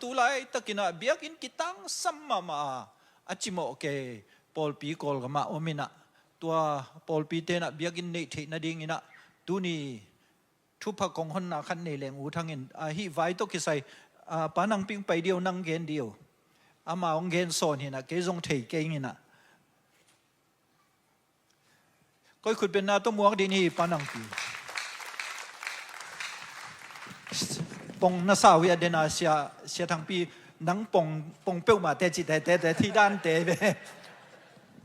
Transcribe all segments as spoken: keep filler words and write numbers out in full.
tu laitakin ah biakinn kitangsam mahmah a, a cimawh kei pawlpi Kawlgam ah om in ah, tua pawlpite in ah biakinn neih theih nadingin ah tuni thupha kong honna khat nei leng U Thang in, ah, hih vai tawh kisai, ah, Pa Nang Ping pai dih o, nang gen dih o. Ama hong gen sawn hi in ah, kei zong thei kei ing in ah. Koi khut beng na tawh muak dih ni, Pa Nang Ping. Pong na sa uh hi a, den a, Sia, Sia Thang Pi, nang pong, pong peuhmah teh ci teh, teh, teh, thih dan teh ve.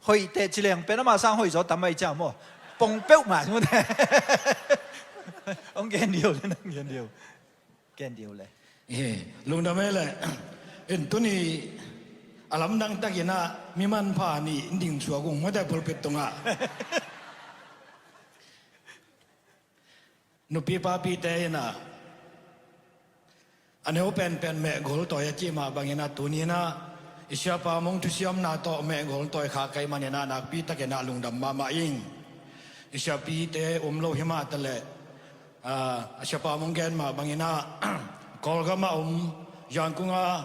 Hoih teh ci leng pen ama sang hoih zaw tam ahih ciang maw. Pong peuhmah, hong gen dih o le, nang gen dih o. Gen dih o le. Eh, lungdam e le. In tuni a lamdang takin ah mi manpha nih in ding suak ung maw, teh pulpit tungah. Nupi papite in ah a neu penpen mehgol tawi a cih mah bangin ah tuni in ah i Siapa Mung thusiamna tawh mehgol tawi kha ka hih manin ah nakpi takin ah lungdam mahmah ing. I siapite um lo hi mah ta leh, ah, a Siapa Mung gen mah bangin ah Kawlgam ah um, Yangon ah,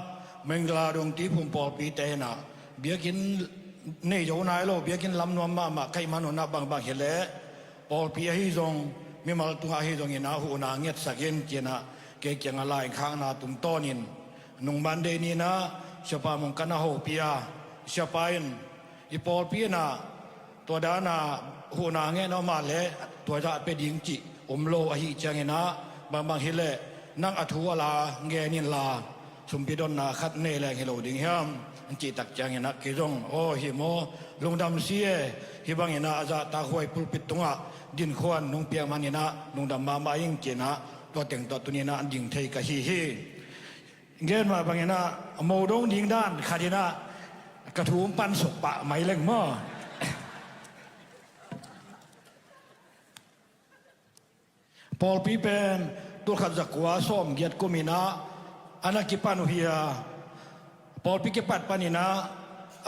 Mangla dong Tiphum pawlpite in ah biakinn nei zo nai lo, biakinn lam nuam mahmah ka hih man un ah bangbang hi leh pawlpi ahi zong, mimal tungah ahi zongin ah huhna ngetsak in ci-in ah kei kiangah lai khakna tungtawnin nung Monday ni-in ah Siapa Mung ka na hopih a, Siapa in, i pawlpi in ah tua dan a huhna ngen a om a leh tua zah pia ding cih um lo ahih ciangin ah, bangbang hi leh nang a thu a la ngen inla, sumpi donna khat nei leng hi lo ding hiam, an cih tak ciangin ah kei zong, aw hi maw, lungdam si e, hih bangin ah a zahtakhuai pulpit tungah dinkhuan nong piak manin ah lungdam mahmah ing ci-in ah tua teng tawh tuni-in ah an ding thei ka hi hi. Gen mah bangin ah a mo dong ding dan khat in ah ka thu hong pansuk pah mai leng maw. Pawlpi pen tulkhat zakua sawmgiat kum in ah a na kipan uh hi a, pawlpi kipat panin ah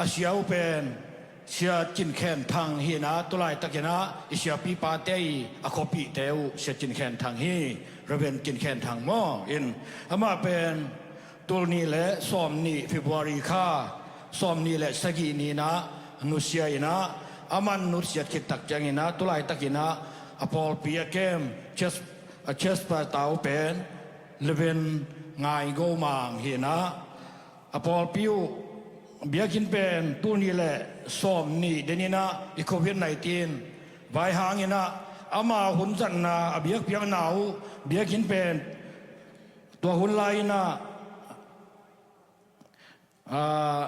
a sia uh pen Sia Cin Khen Thang hi in ah, tu laitakin ah i siapi pate i a khuapihte uh Sia Cin Khen Thang hi, Reverend Cin Khen Thang maw. In amah pen tul nih le sawmnih February kha sawmnih le sagih ni-in ah nusia in ah, aman nusiat khit tak ciangin ah tu laitakin ah a pawlpi a kem, church, a church pastor uh pen Reverend Ngai Go Mang hi in ah, a pawlpi uh biakinn pen tul nih le sawmnih den in ah i Covid nineteen vai hangin ah ama hun zatna, a biakpiakna uh biakinn pen tua hun lai-in ah, ah,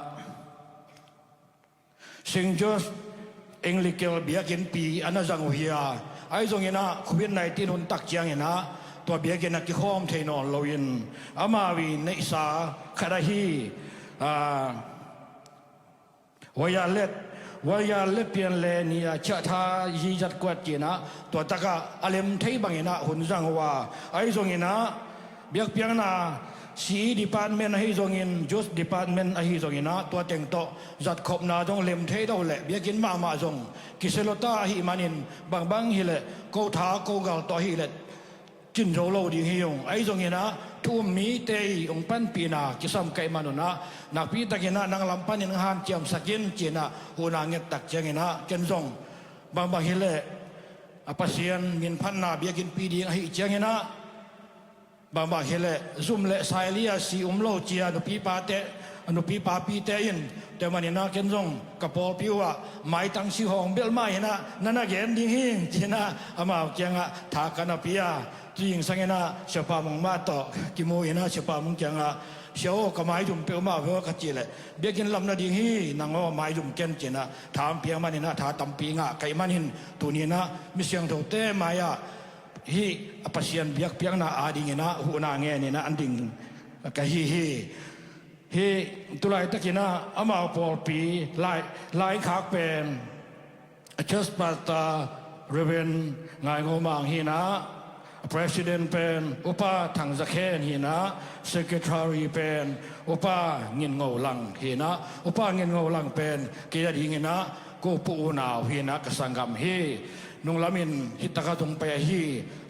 Saint George Anglican biakinnpi a na zang uh hi a, ahi zongin ah Covid nineteen hun tak ciangin ah tua biakinn ah kikhawm thei nawn loin amau i neihsa khat ahi, ah, wireless, wireless pian le ni a ciah tha yi zat kuat ci-in ah tua takah a lem thei bangin ah hun zang uh a, ahi zongin ah biakpiakna C E department ahi zongin, youth department ahi zongin ah tua teng tawh zatkhopna zong lem thei lo leh biakinn mahmah zong kisia lo ta ahih manin, bangbang hi leh ko tha ko gal tawh ahi leh cin zo lo ding hi ung. Ahi zongin ah thu um mite i hong panpihna kisam ka hih man un ah nakpi takin ah nang lam panin hong hanciamsak in ci-in ah huhna nget tak ciangin ah ken zong bangbang hi leh a Pasian min phatna biakinnpi ding ahih ciangin ah, bangbang hi leh zum le saili a si um lo ci a nupi pate, a nupi papite in, tua manin ah ken zong ka pawlpi uh ah maitang si hawng bel mah hi in ah na na gen ding hi ci-in ah amau kiangah tha ka na pia. Tu zingsangin ah Siapa Mung mah tawh kimu in ah Siapa Mung kiangah, "Sia aw, ka maizum peuhmah ve aw," ka cih leh, "Biakinn lam nading hi, nang aw maizum ken," ci-in ah tha hong piak manin ah tha tampi ngah ka hih manin tuni-in ah mi siangthote mai-ah hih a Pasian biakpiakna adingin ah huhna ngenin ah an ding ka hi hi. Hih tu laitakin ah amau pawlpi lai, lai khak pen a church pastor Reverend Ngai Ngo Mang hi in ah, a president pen Upa Thang Za Khen hi in ah, secretary pen Upa Ngin Ngo Lang hi in ah, Upa Ngin Ngo Lang pen kei a dingin ah ko pu unau hi in ah ka sanggam hi. Nunglamin hih taka tung pai ahi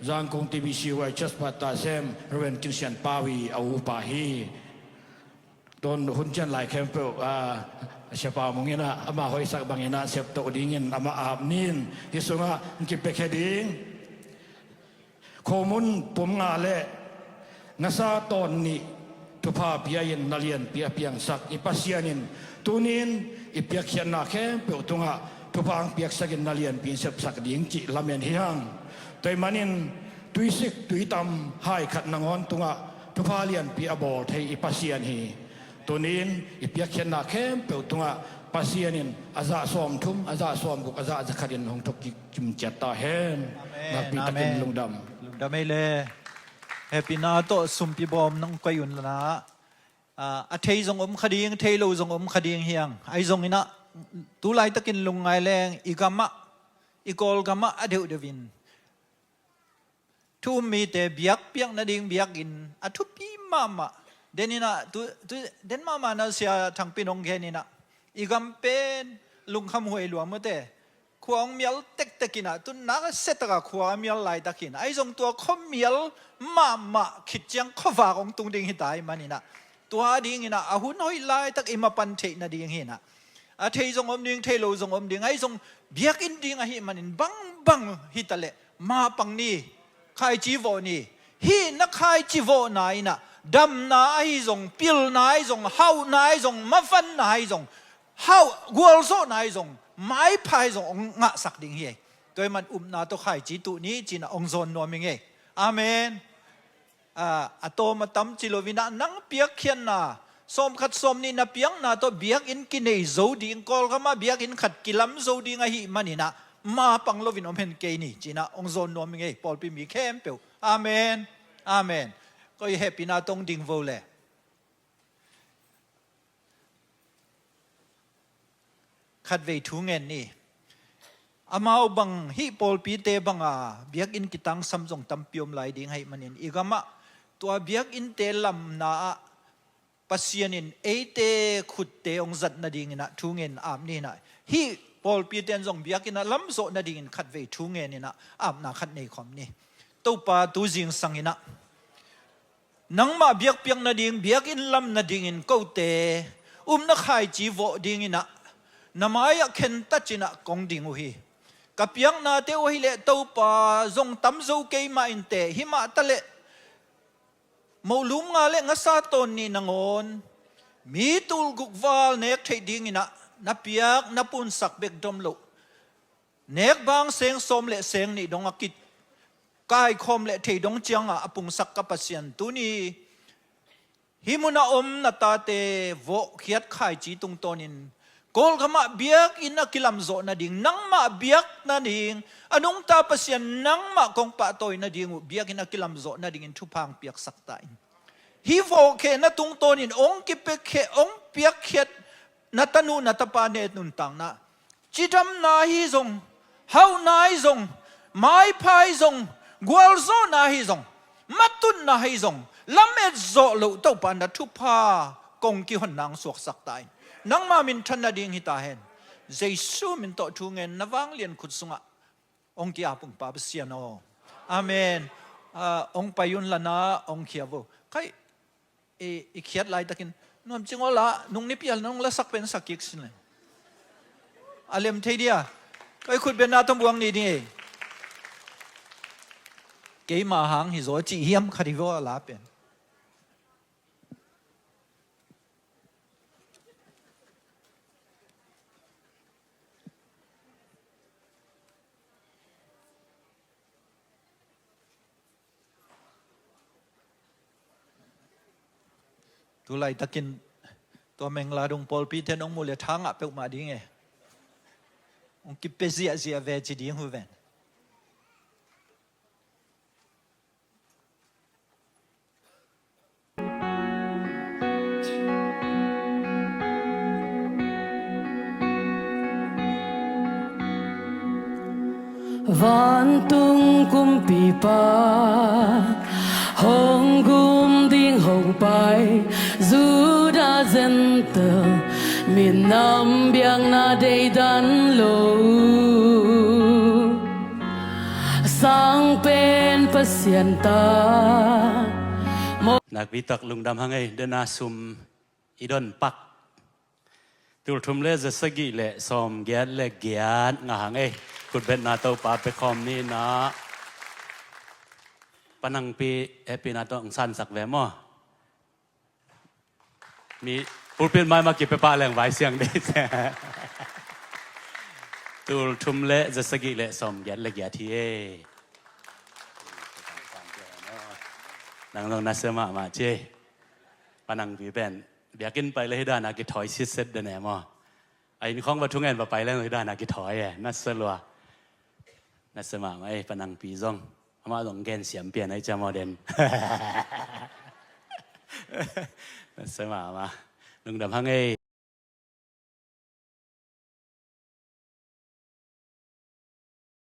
Zangkong T B C Y church pastor sem Reverend Kin Sian Pau i a upa hi. Tun hun ciang lai khempeuh, a, Siapa Mung in ah, ama hoihsak bangin ah, septoh dingin ama ap ni. Hih sungah hong kipiakhia ding khomun pum nga le ngasa tawn nih thupha pia-in na lianpi a piangsak i Pasian in tuni-in i piakkhiatna khempeuh tungah thupha hong piaksakin na lianpi in sepsak ding cih lamen hi hang. Tua ahih manin tuisik tuitam hai khat nangawn tungah thupha lianpi a bawl thei i Pasian hi. Tuni-in i piakkhiatna khempeuh tungah Pasian in a zah sawmthum, a zah sawmguk, a zah zakhatin hong thuk kim ciat ta hen. Amen. Nakpi takin lungdam. Lungdam ei le. Hehpihna tawh sumpi bawm nong koih un la. A, a thei zong om kha ding, thei lo zong om kha ding hi hang. Ahi zongin ah, tu laitakin lungngai leng, i gamah, i Kawlgamah a deuhdeuh in thu um mite biakpiak nading biakinn a thupi mahmah. Den in ah, tu, tu, den mahmah na Sia Thang Pin hong gen in ah, i gam pen lungkham huai lua mawk te. Khua hong mial tektek in ah, tu nak a se taka khua a mial laitak hi in ah. Ahi zong tua khua mial mahmah khit ciang khuavak hong tung ding hi ta ahih manin ah, tua dingin ah, a hun hoih laitak i mapan theih nading hi in ah. A thei zong om ding, thei lo zong om ding. Ahi zong biakinn ding ahih manin bangbang hi ta leh, ma pang ni, khaici vawh ni. Hih na khaici vawhna in ah, damna ahi zong, pilna ahi zong, hauhna ahi zong, mavanna ahi zong, hauh, gualzawhna ahi zong, maipha ahi zong hong ngahsak ding hi. Tua ahih man upna tawh khaici tuh ni ci-in ah hong zawn nuam ing ei. Amen. A, a tawm a tam ci lo-in ah, nang piakkhiatna, sawmkhat sawmnih na piakna tawh biakinn kinei zo ding, Kawlgamah biakinn khat kilam zo ding ahih manin ah, ma pang loin om hen kei ni, ci-in ah hong zawn nuam ing ei, pawlpi mi khempeuh. Amen. Amen. Koi hehpihna tawh hong ding vo le. Khatvei thu ngen ni. Amau bang, hih pawlpite banga biakinn kitangsam zong tampi om lai ding ahih manin, i gamah tua biakinnte lamna ah Pasian in eite khutte hong zat nadingin ah thu ngen ap ni in ah, hih pawlpite in zong biakinn ah lamzawh nadingin khatvei thu ngen in ah apna khat nei khawm ni. Topa, tu zingsang in ah nangmah biakpiak nading, biakinn lam nadingin kote upna khaici vawh dingin ah na mai-ah khentat in ah kong ding uh hi. Ka piaknate uh ahih leh Topa, zong tam zo kei mah inteh, himah ta leh mohlum nga le ngasa tawn nih nangawn mi tulguk val nek theih dingin ah na piak na punsak bek dom loh, nek bang seng sawm le seng nih dong a kikaikhawm le thei dong ciangah a pungsak ka Pasian, tuni hih munah om na tate vawhkhiat khaici tungtawnin Kawlgamah biakinn a kilamzawh nading, nangmah biak nading, a nungta Pasian nangmah kong pahtawi nading uh biakinn a kilamzawh nadingin thupha hong piaksak ta in. Hih vawhkhehna tungtawnin hong kipiakkhiat, hong piakkhiat na tanu na tapa ne nuntakna, cidamna ahi zong, hauhna ahi zong, maipha ahi zong, gualzawhna ahi zong, matutna ahi zong, lamet zawh loh Topa na thupha kong kihonna hong suaksak ta in. Nangma minthan nading hi ta hen. Jesu min tawh thu ngen, na vanglian khut sungah hong ki-ap ung Pa Pasian aw. Amen. Ah, hong pai un la na, hong khia vo. Khai, i, i khiat laitakin nuam cing aw la, nung nipi a nong lasak pen sak kik sin le. A lem thei dia. Koi khut beng na tawh buang ni ding ei. Keima hang hi zaw cih hiam khat hi vaw a la pen. Tu laitakin tua Mengladung pawlpi ten hong mu le tha ngah peuhmah ding e. Hong kipia ziahziah ve ci ding uh ven. Vantung kumpipa hong gum ding hong pai, Judah Gentile minam biakna deidan lo, Sang Pen Pasian ta. Nakpi tak lungdam hang ei, dena sum i don pak. Tulthum le zasagih le sawmgiat le giat ngah hang ei. Khutbetna Topa pia khawm ni na. Panangpi hehpihna tawh hong sansak ve maw? Mi pulpit mai mah kipia pah leng vai siang dei. Tulthum le zasagih le sawmgiat le giat hi ei. Nang zong nasia mahmah ci ei. Panangpi pen biakinn pai le hi dana kithawi sitset den e maw? A inn khawng va thungen va pai leng hi dana kithawi e. Nasia lua. Nasia mahmah ei, Panangpi zong. Amah zong gen siam pian ei cia maw den. Nasia mahmah. Lungdam hang ei.